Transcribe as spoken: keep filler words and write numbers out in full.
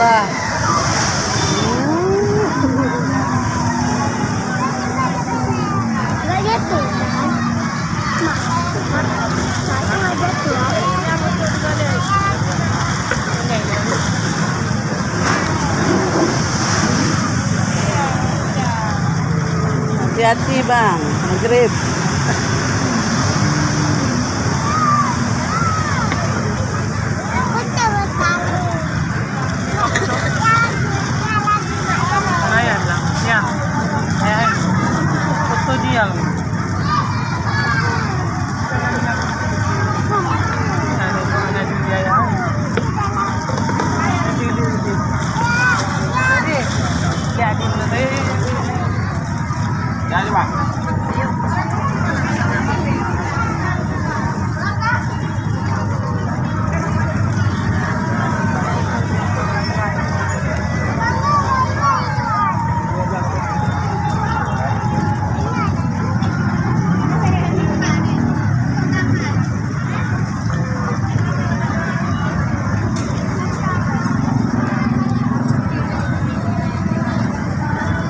Nggak jatuh, kan? Mak, mak, saya nggak jatuh. Hati-hati, Bang. Maghrib. Ayan lang. Yan. Ayan. Gusto niya lang. Ano, ano, ano, ano, ano. Jadi, jadi, jadi. Jadi, Bang.